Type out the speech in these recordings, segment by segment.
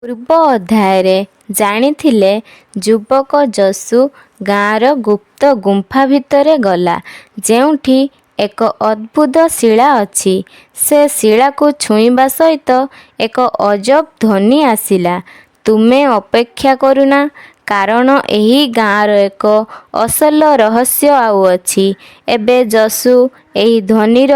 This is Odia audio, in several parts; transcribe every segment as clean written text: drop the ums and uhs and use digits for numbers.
ପୂର୍ବ ଅଧ୍ୟାୟରେ ଜାଣିଥିଲେ, ଯୁବକ ଯଶୁ ଗାଁର ଗୁପ୍ତ ଗୁମ୍ଫା ଭିତରେ ଗଲା, ଯେଉଁଠି ଏକ ଅଦ୍ଭୁତ ଶିଳା ଅଛି। ସେ ଶିଳାକୁ ଛୁଇଁବା ସହିତ ଏକ ଅଜବ ଧ୍ୱନି ଆସିଲା। ତୁମେ ଅପେକ୍ଷା କରୁନା, କାରଣ ଏହି ଗାଁର ଏକ ଅସଲ ରହସ୍ୟ ଆଉ ଅଛି। ଏବେ ଯଶୁ ଏହି ଧ୍ୱନିର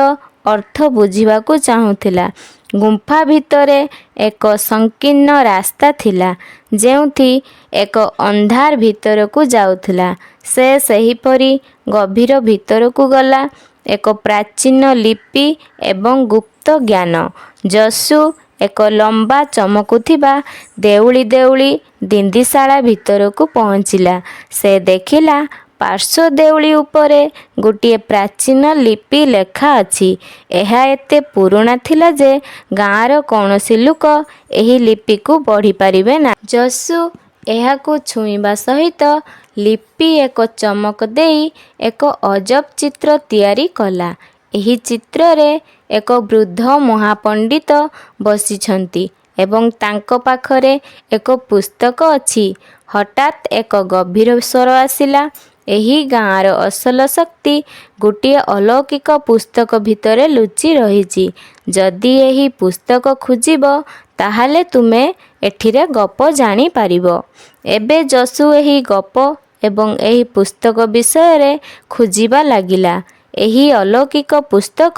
ଅର୍ଥ ବୁଝିବାକୁ ଚାହୁଁଥିଲା। ଗୁମ୍ଫା ଭିତରେ ଏକ ସଂକୀର୍ଣ୍ଣ ରାସ୍ତା ଥିଲା, ଯେଉଁଠି ଏକ ଅନ୍ଧାର ଭିତରକୁ ଯାଉଥିଲା। ସେ ସେହିପରି ଗଭୀର ଭିତରକୁ ଗଲା, ଏକ ପ୍ରାଚୀନ ଲିପି ଏବଂ ଗୁପ୍ତ ଜ୍ଞାନ। ଯଶୁ ଏକ ଲମ୍ବା ଚମକୁଥିବା ଦେଉଳି ଦେଉଳି ଦିନ୍ଦିଶାଳା ଭିତରକୁ ପହଞ୍ଚିଲା। ସେ ଦେଖିଲା, ପାର୍ଶ୍ୱ ଦେଉଳି ଉପରେ ଗୋଟିଏ ପ୍ରାଚୀନ ଲିପି ଲେଖା ଅଛି। ଏହା ଏତେ ପୁରୁଣା ଥିଲା ଯେ ଗାଁର କୌଣସି ଲୋକ ଏହି ଲିପିକୁ ପଢ଼ିପାରିବେ ନାହିଁ। ଯଶୁ ଏହାକୁ ଛୁଇଁବା ସହିତ ଲିପି ଏକ ଚମକ ଦେଇ ଏକ ଅଜବ ଚିତ୍ର ତିଆରି କଲା। ଏହି ଚିତ୍ରରେ ଏକ ବୃଦ୍ଧ ମହାପଣ୍ଡିତ ବସିଛନ୍ତି ଏବଂ ତାଙ୍କ ପାଖରେ ଏକ ପୁସ୍ତକ ଅଛି। ହଠାତ୍ ଏକ ଗଭୀର ସ୍ୱର ଆସିଲା, ଏହି ଗାଁର ଅସଲ ଶକ୍ତି ଗୋଟିଏ ଅଲୌକିକ ପୁସ୍ତକ ଭିତରେ ଲୁଚି ରହିଛି। ଯଦି ଏହି ପୁସ୍ତକ ଖୋଜିବ, ତାହେଲେ ତୁମେ ଏଠିର ଗପ ଜାଣିପାରିବ। ଏବେ ଯଶୁ ଏହି ଗପ ଏବଂ ଏହି ପୁସ୍ତକ ବିଷୟରେ ଖୋଜିବା ଲାଗିଲା। ଏହି ଅଲୌକିକ ପୁସ୍ତକ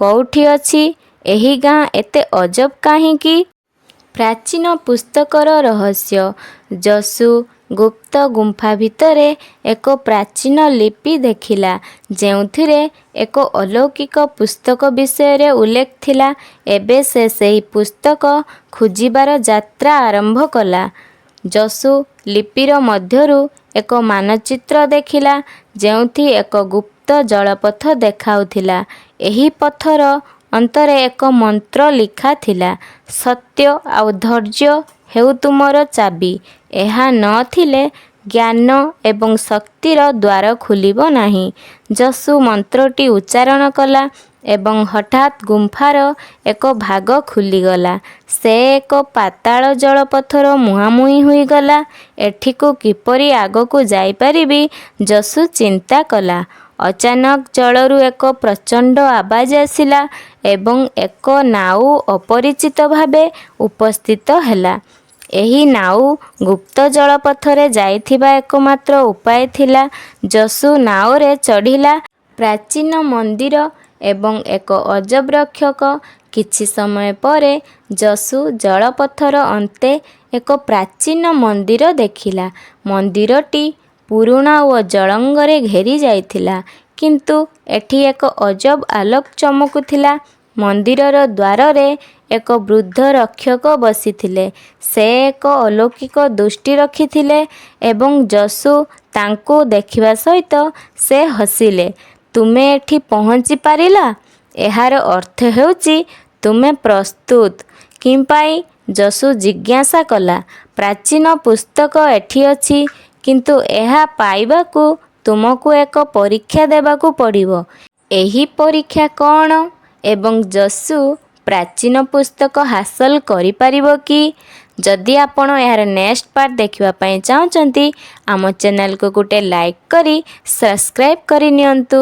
କୋଉଠି ଅଛି? ଏହି ଗାଁ ଏତେ ଅଜବ କାହିଁକି? ପ୍ରାଚୀନ ପୁସ୍ତକର ରହସ୍ୟ। ଯଶୁ ଗୁପ୍ତ ଗୁମ୍ଫା ଭିତରେ ଏକ ପ୍ରାଚୀନ ଲିପି ଦେଖିଲା, ଯେଉଁଥିରେ ଏକ ଅଲୌକିକ ପୁସ୍ତକ ବିଷୟରେ ଉଲ୍ଲେଖ ଥିଲା। ଏବେ ସେ ସେହି ପୁସ୍ତକ ଖୋଜିବାର ଯାତ୍ରା ଆରମ୍ଭ କଲା। ଯଶୁ ଲିପିର ମଧ୍ୟରୁ ଏକ ମାନଚିତ୍ର ଦେଖିଲା, ଯେଉଁଠି ଏକ ଗୁପ୍ତ ଜଳପଥ ଦେଖାଉଥିଲା। ଏହି ପଥର ଅନ୍ତରେ ଏକ ମନ୍ତ୍ର ଲେଖା ଥିଲା, ସତ୍ୟ ଆଉ ଧୈର୍ଯ୍ୟ ହେଉ ତୁମର ଚାବି, ଏହା ନ ଥିଲେ ଜ୍ଞାନ ଏବଂ ଶକ୍ତିର ଦ୍ୱାର ଖୋଲିବ ନାହିଁ। ଯଶୁ ମନ୍ତ୍ରଟି ଉଚ୍ଚାରଣ କଲା ଏବଂ ହଠାତ୍ ଗୁମ୍ଫାର ଏକ ଭାଗ ଖୋଲିଗଲା। ସେ ଏକ ପାତାଳ ଜଳପଥର ମୁହାଁମୁହିଁ ହୋଇଗଲା। ଏଠିକୁ କିପରି ଆଗକୁ ଯାଇପାରିବି, ଯଶୁ ଚିନ୍ତା କଲା। ଅଚାନକ ଜଳରୁ ଏକ ପ୍ରଚଣ୍ଡ ଆବାଜ ଆସିଲା ଏବଂ ଏକ ନାଉ ଅପରିଚିତ ଭାବେ ଉପସ୍ଥିତ ହେଲା। ଏହି ନାଉ ଗୁପ୍ତ ଜଳପଥରେ ଯାଇଥିବା ଏକମାତ୍ର ଉପାୟ ଥିଲା। ଯଶୁ ନାଓରେ ଚଢ଼ିଲା। ପ୍ରାଚୀନ ମନ୍ଦିର ଏବଂ ଏକ ଅଜବ ରକ୍ଷକ। କିଛି ସମୟ ପରେ ଯଶୁ ଜଳପଥର ଅନ୍ତେ ଏକ ପ୍ରାଚୀନ ମନ୍ଦିର ଦେଖିଲା। ମନ୍ଦିରଟି ପୁରୁଣା ଓ ଜଳଙ୍ଗରେ ଘେରି ଯାଇଥିଲା, କିନ୍ତୁ ଏଠି ଏକ ଅଜବ ଆଲୋକ ଚମକୁଥିଲା। ମନ୍ଦିରର ଦ୍ୱାରରେ ଏକ ବୃଦ୍ଧ ରକ୍ଷକ ବସିଥିଲେ। ସେ ଏକ ଅଲୌକିକ ଦୃଷ୍ଟି ରଖିଥିଲେ ଏବଂ ଯଶୁ ତାଙ୍କୁ ଦେଖିବା ସହିତ ସେ ହସିଲେ। ତୁମେ ଏଠି ପହଞ୍ଚି ପାରିଲା, ଏହାର ଅର୍ଥ ହେଉଛି ତୁମେ ପ୍ରସ୍ତୁତ। କିପାଇଁ, ଯଶୁ ଜିଜ୍ଞାସା କଲା। ପ୍ରାଚୀନ ପୁସ୍ତକ ଏଠି ଅଛି, କିନ୍ତୁ ଏହା ପାଇବାକୁ ତୁମକୁ ଏକ ପରୀକ୍ଷା ଦେବାକୁ ପଡ଼ିବ। ଏହି ପରୀକ୍ଷା କ'ଣ ଏବଂ ଯଶୁ ପ୍ରାଚୀନ ପୁସ୍ତକ ହାସଲ କରିପାରିବ କି? ଯଦି ଆପଣ ଏହାର ନେକ୍ସଟ ପାର୍ଟ ଦେଖିବା ପାଇଁ ଚାହୁଁଛନ୍ତି, ଆମ ଚ୍ୟାନେଲକୁ ଗୋଟେ ଲାଇକ୍ କରି ସବସ୍କ୍ରାଇବ୍ କରିନିଅନ୍ତୁ।